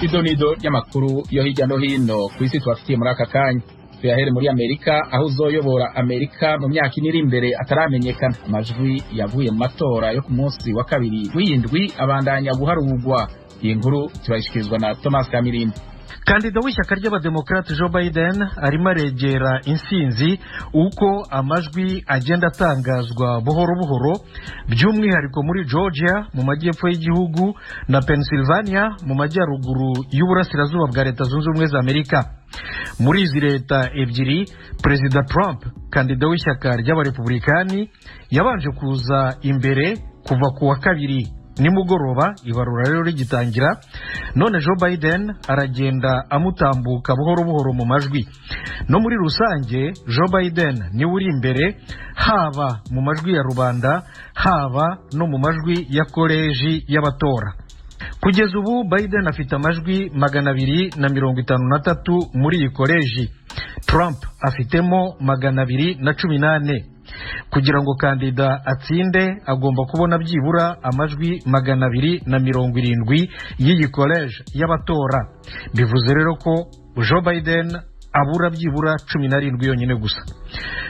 Idonido ry'amakuru yo hirya no hino ku isi tubafitiye muri aka kanya, tuyahere muri Amerika, aho uzoyobora Amerika mu myaka 4 iri imbere ataramenyekana. Amajwi yavuye mu matora yo ku munsi wa kabiri w'indwi abandanya guharurwa. Iyi nkuru turayishikirizwa na Thomas Kamirindi. Kandida w'ishyaka ry'Abademokarate Joe Biden arimo aregera insinzi uko amajwi agenda atangazwa buhoro buhoro, by'umwihariko muri Georgia mu majyepfo y'igihugu na Pennsylvania mu majyaruguru y'uburasirazuba bwa Leta Zunze Ubumwe za Amerika. Muri izi leta ebyiri, Perezida Trump, kandida w'ishyaka ry'Abarepublikani, yabanje kuza imbere kuva ku wa kabiri nimugoroba ibarura rero rigitangira, none Joe Biden aragenda amutambuka buhoro buhoro mu majwi. No muri rusange Joe Biden niwe uri imbere, haba mu majwi ya rubanda, haba no mu majwi ya koleji y'abatora. Kugeza ubu Biden afite amajwi 253 muri iyi koleji, Trump afitemo 214. Kugira ngo kandida atsinde agomba kubona byibura amajwi 270 y'iyi koleji y'abatora. Bivuze rero ko Joe Biden abura byibura 17 yonyine gusa.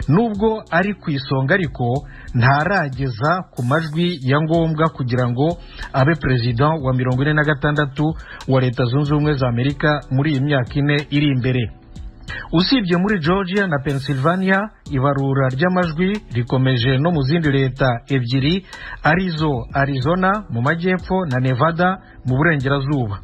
Nubwo ari ku isonga ariko ntarageza ku majwi ya ngombwa kugira ngo abe perezida wa 46 wa Leta Zunze Ubumwe za Amerika muri iyi myaka 4 iri imbere. Usibye muri Georgia na Pennsylvania, ibarura ry'amajwi rikomeje no mu zindi leta ebyiri, arizo Arizona mu majyepfo na Nevada mu burengerazuba.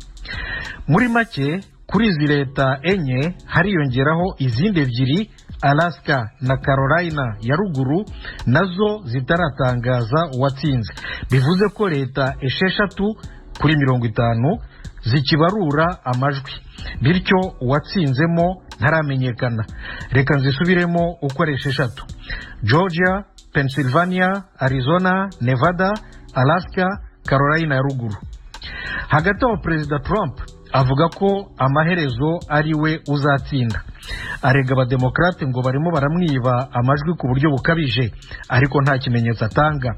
Muri make, kuri izi leta enye hariyongeraho izindi ebyiri, Alaska na Carolina ya ruguru, nazo zitaratangaza uwatsinze. Bivuze ko leta 6 kuri 50 zikibarura amajwi, bityo uwatsinzemo ntaramenyekana. Reka nzisubiremo uko ari 6: Georgia, Pennsylvania, Arizona, Nevada, Alaska, Carolina ya ruguru. Hagati aho Perezida Trump avuga ko amaherezo ari we uzatsinda. Arega Abademokarate ngo barimo baramwiba amajwi ku buryo bukabije, ariko nta kimenyetso atanga.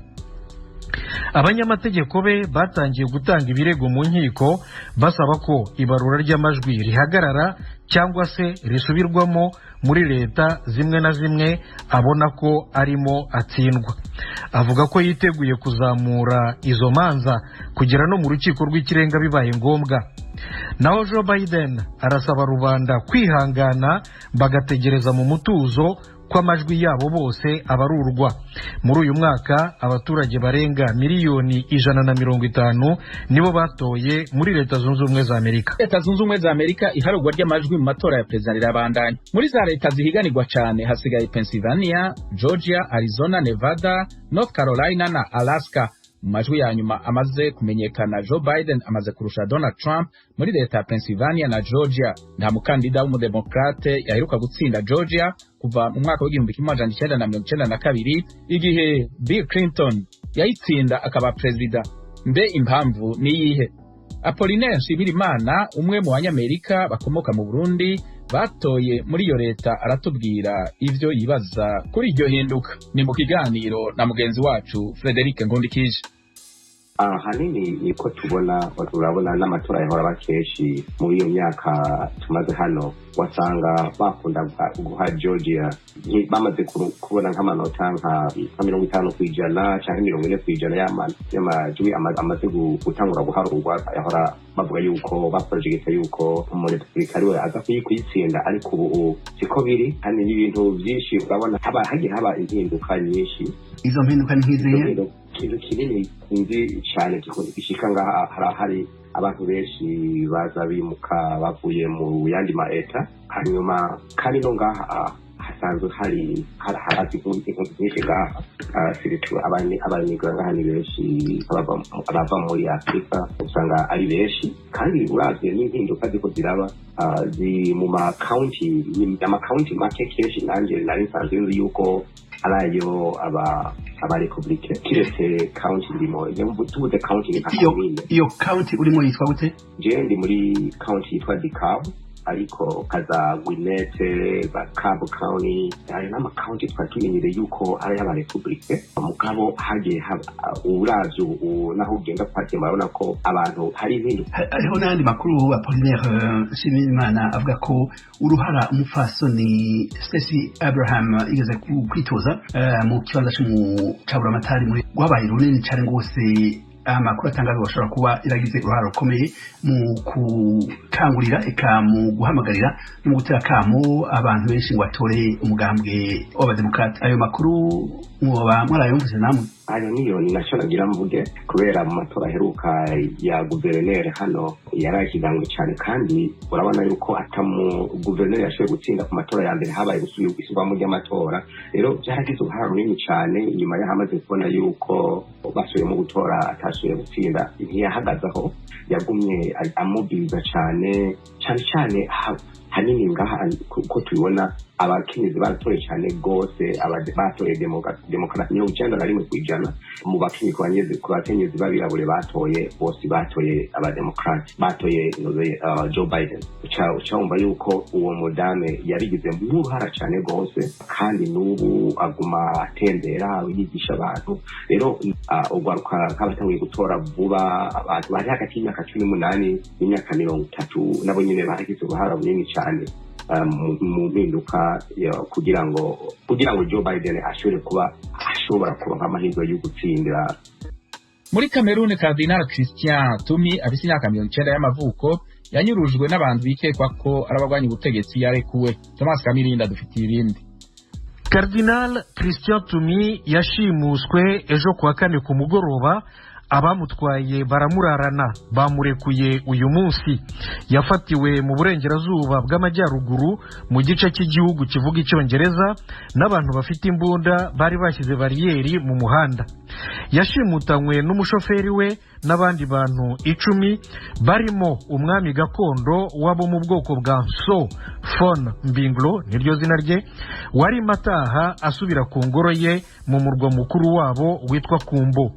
Abanyamategeko be batangiye gutanga ibirego mu nkiko basaba ko ibarura ry'amajwi rihagarara cyangwa se risubirwamo muri leta zimwe na zimwe abona ko arimo atsindwa. Avuga ko yiteguye kuzamura izo manza kugera no mu rukiko rw'ikirenga bibaye ngombwa. Naho Joe Biden arasaba rubanda kwihangana bagategereza mu mutuzo ko amajwi yabo bose abarurwa. Muri uyu mwaka abaturage barenga 150,000,000 nibo batoye muri Leta Zunze Ubumwe za Amerika. Leta Zunze Ubumwe za Amerika, iharurwa ry'amajwi mu matora ya perezida rirabandanya. Muri za leta zihiganirwa cyane hasigaye Pennsylvania, Georgia, Arizona, Nevada, North Carolina na Alaska. Mu majwi ya nyuma amaze kumenyekana, Joe Biden amaze kurusha Donald Trump muri leta ya Pennsylvania na Georgia. Nta mukandida w'umudemokrate yaheruka gutsinda Georgia kuva mu mwaka w'1992, igihe Bill Clinton yayitsinda akaba perezida. Mbe impamvu niyihe? Apollinaire Nshimirimana, umwe mu banyamerika bakomoka mu Burundi batoye muri iyo leta, aratubwira ivyo yibaza kuri iryo hinduka. Ni mu kiganiro na mugenzi wacu Frederic Ngundikije. Ahanini niko tubona, urabona n'amatora yahora aba kenshi muri iyo myaka tumaze hano, wasanga bakunda guha Georgia bamaze kubona nk'amanota nka 50% cyangwa 40% y'amajwi amaze gutangura guharurwa. Yahora bavuga yuko baprojegita yuko umurepublika ariwe aza kuyitsinda, ariko ubu siko biri. Hani n'ibintu byinshi urabona haba hagiye haba impinduka nyinshi. Izo mpinduka ni nk'izihe? Ikintu kinini nzi cyane gishika ngaha, hari abantu benshi baza bimuka bavuye mu yandi ma eta, hanyuma kandi no ngaha hasanzwe hari harazi impunzi nyinshi ngaha, surtout abanyigura ngaha ni benshi, abava muri Afurika usanga ari benshi. Kandi uravye n'impinduka ziko ziraba zi mu ma county, ama county make kenshi nanje nari nsanzwe nzi yuko arayo aba republike, kiretse county ndimo. Tubuze county ni nka Iyo commune. Iyo county urimo yitwa gute? Je ndi muri county yitwa DeKalb. Ariko kaza Gwinnett, za Cobb County, ayo n'ama county twari tumenyereye yuko ari ay'abarepublike. Mugabo hagiye uravye ubu naho ugenda kuhatema, urabona ko abantu hari impinduka. Hariho n'ayandi makuru, Apollinaire Nshimiyimana, avuga ko uruhara umupfasoni Stacey Abraham igeze kwitoza mu kibanza c'umucaburamatari muri rwabaye runini cane rwose. Amakuru atangazwa bashobora kuba yaragize uruhara rukomeye mu gukangurira, eka mu guhamagarira no mu gutera akamo abantu benshi ngo batore umugambwe w'abademokrate. Ayo makuru mwoba mwarayumvise namwe? Ayo niyo ni nacyo nagira mvuge, kubera mu matora aheruka ya guverineri hano yarashyiganywe cyane, kandi urabona yuko atamu guverineri yashoboye gutsinda ku matora ya mbere. Habaye gusubirwamo ry'amatora. Rero byaragize uruhara runini cyane. Inyuma y'aho amaze kubona yuko basubiyemo gutora atashoboye gutsinda, ntiyahagaze aho, yagumye amubwiriza cyane cyane cyane. Hanini ngaha uko tubibona, abakenyezi baratoye cyane rwose, batoye demokarasi 91% mu bakenyezi. Ku bakenyezi b'abirabure batoye bose batoye abademokarati, batoye Joe Biden. Uca wumva yuko uwo mudame yabigize uruhara cyane rwose, kandi n'ubu aguma atembera yigisha abantu. Rero urwaruka nk'abatanguye gutora vuba, abantu bari hagati y'imyaka 18 n'imyaka 30, nabo nyine baragize uruhara runini cyane mu mpinduka kugira ngo Joe Biden ashobore kuba ashobora kuronka amahirwe yo gutsindira. Muri Kameruni, Cardinal Christian Tumi afise imyaka 90 y'amavuko yanyurujwe n'abantu bikekwa ko ari abagwanya ubutegetsi yarekuwe. Thomas Kamirinda dufitiye ibindi. Cardinal Christian Tumi yashimuswe ejo kuwa kane ku mugoroba, abamutwaye baramurarana, bamurekuye uyu munsi. Yafatiwe mu burengerazuba bw'amajyaruguru mu gice cy'igihugu kivuga icyongereza n'abantu bafite imbunda bari bashyize bariyeri mu muhanda. Yashimutanywe n'umushoferi we n'abandi bantu 10, barimo umwami gakondo wabo mu bwoko bwa So Fon Mbinglo, niryo zina rye, warimo ataha asubira ku ngoro ye mu murwa mukuru wabo witwa Kumbo.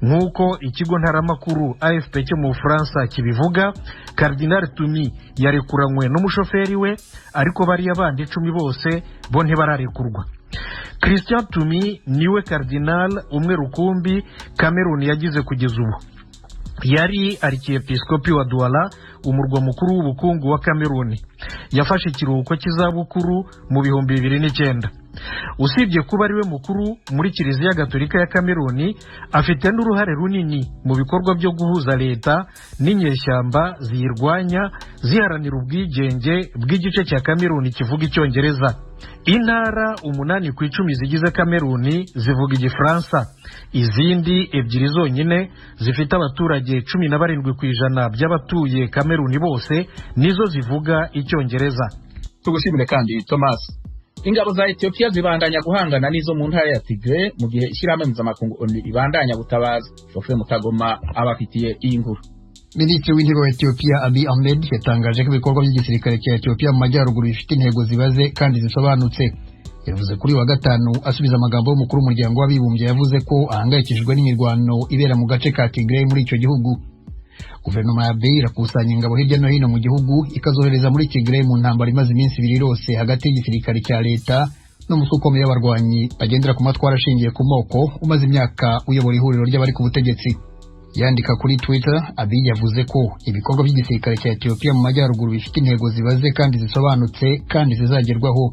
Nk'uko ikigo ntaramakuru AFP cyo mu Bufaransa kibivuga, Cardinal Tumi yarekuranywe n'umushoferi we, ariko bariya bandi 10 bose bo ntibararekurwa. Christian Tumi niwe cardinal umwe rukumbi Cameroon yagize kugeza ubu. Yari arkiyepiskopi wa Douala, umurwa mukuru w'ubukungu wa Cameroon. Yafashe ikiruhuko cy'izabukuru mu 2009. Usibye kuba ariwe mukuru muri Kiliziya Gatolika ya Cameroon, afite n'uruhare runini mu bikorwa byo guhuza leta n'inyeshyamba ziyirwanya ziharanira ubwigenge bw'igice cya Cameroon kivuga icyongereza. Intara 8 ku 10 zigize Cameroon zivuga igifaransa, izindi ebyiri zonyine zifite abaturage 17% by'abatuye Cameroon bose nizo zivuga icyongereza. Tugushimire kandi, Thomas. Ingabo za Ethiopia zibandanya guhangana n'izo mu ntara ya Tigray mu gihe ishyirahamwe mpuzamakungu ONU ibandanya gutabaza. Geoffrey Mutagoma abafitiye iyi nkuru. Minisitiri w'Intebe wa Ethiopia Abiy Ahmed yatangaje ko ibikorwa by'igisirikare cya Ethiopia mu majyaruguru bifite intego zibaze kandi zisobanutse. Yavuze kuri wa gatanu asubiza amagambo y'umukuru w'umuryango w'abibumbye yavuze ko ahangayikishijwe n'imirwano ibera mu gace ka Tigray muri icyo gihugu. Guverinoma ya Abiy irakusanya ingabo hirya no hino mu gihugu ikazohereza muri Tigray mu ntambara imaze iminsi 2 yose hagati y'igisirikare cya leta n'umutwe ukomeye w'abarwanyi bagendera ku matwara ashingiye ku moko umaze imyaka uyobora ihuriro ry'abari ku butegetsi. Yandika kuri Twitter, Abiy yavuze ko ibikorwa by'igisirikare cya Ethiopia mu majyaruguru bifite intego zibaze kandi zisobanutse kandi zizagerwaho,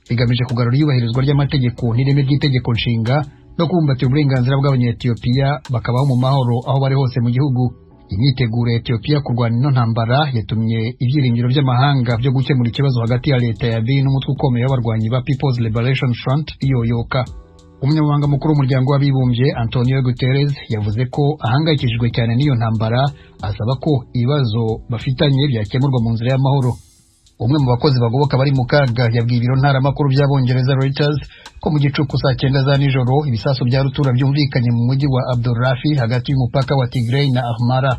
bigamije kugarura iyubahirizwa ry'amategeko n'ireme ry'itegeko nshinga no kubumbatira uburenganzira bw'abanyetiyopiya bakabaho mu mahoro aho bari hose mu gihugu. Imyiteguro ya Ethiopia kurwana ino ntambara yatumye ibyiringiro by'amahanga byo gukemura ikibazo hagati ya leta ya Abiy n'umutwe ukomeye w'abarwanyi ba People's Liberation Front iyoyoka. Umunyamabanga mukuru w'umuryango w'abibumbye Antonio Guterres yavuze ko ahangayikishijwe cyane n'iyo ntambara, asaba ko ibibazo bafitanye byakemurwa mu nzira y'amahoro. Umwe mu bakozi bagoboka bari mu kaga yabwiye ibiro ntaramakuru by'abongereza Reuters ko mu gicuku saa 9 za nijoro ibisasu bya rutura byumvikanye mu mujyi wa Abdulrafi hagati y'umupaka wa Tigray na Ahmara.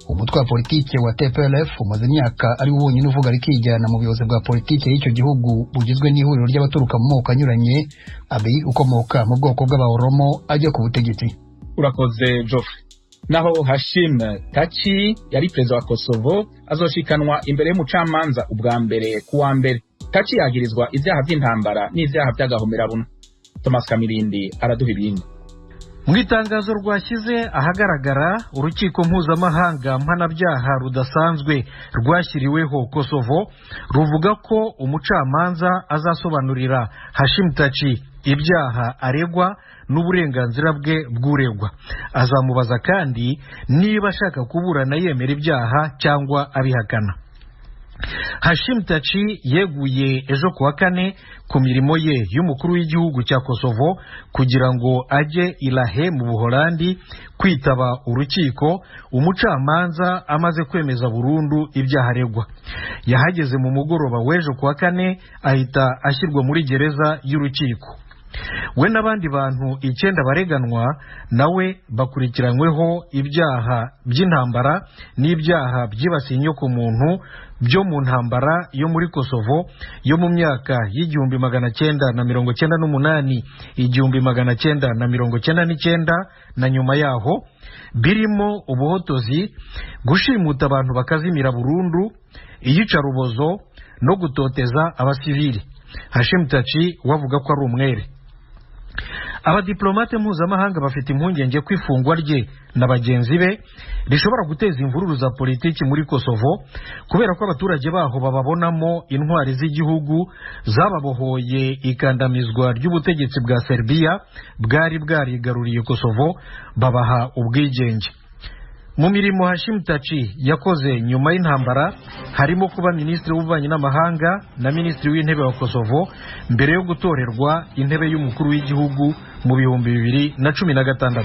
Umutwe wa politike wa TPLF umaze imyaka ari wo wonyine uvuga rikijyana mu buyobozi bwa politike y'icyo gihugu bugizwe n'ihuriro ry'abaturuka mu moko anyuranye. Abiy ukomoka mu bwoko bw'Abaoromo ajya ku butegetsi. Urakoze, Geoffrey. Naho Hashim Thaci yari perezida wa Kosovo azoshikanwa imbere y'umucamanza ubwa mbere kuwa mbere. Thaci yagirizwa ivyaha vy'intambara n'ivyaha vy'agahomerabunwa. Thomas Kamirindi araduha ibindi. Mu itangazo rwashyize ahagaragara, urukiko mpuzamahanga mpanabyaha rudasanzwe rwashyiriweho Kosovo ruvuga ko umucamanza azasobanurira Hashim Thaci ibyaha aregwa n'uburenganzira bwe bw'uregwa. Azamubaza kandi niba ashaka kuburana yemera ibyaha cyangwa abihakana. Hashim Thaci yeguye ejo kuwa kane ku mirimo ye y'umukuru w'igihugu cya Kosovo kugira ngo ajye i La Haye mu Buholandi kwitaba urukiko, umucamanza amaze kwemeza burundu ibyaha aregwa. Yahageze mu mugoroba w'ejo kuwa kane, ahita ashyirwa muri gereza y'urukiko. We n'abandi bantu 9 bareganwa nawe bakurikiranyweho ibyaha by'intambara n'ibyaha byibasiye inyokomuntu byo mu ntambara yo muri Kosovo yo mu myaka y'1998, 1999 na nyuma yaho, birimo ubuhotozi, gushimuta abantu bakazimira burundu, iyicarubozo no gutoteza abasivili. Hashim Thaci wavuga ko ari umwere. Abadiplomate mpuzamahanga bafite impungenge ko ifungwa rye na bagenzi be rishobora guteza imvururu za politiki muri Kosovo, kubera ko abaturage baho bababonamo intwari z'igihugu zababohoye ikandamizwa ry'ubutegetsi bwa Serbia bwari bwarigaruriye Kosovo, babaha ubwigenge. Mu mirimo Hashim Thaci yakoze nyuma y'intambara harimo kuba minisitiri w'ububanyi n'amahanga na minisitiri w'intebe wa Kosovo mbere yo gutorerwa intebe y'umukuru w'igihugu mu 2016.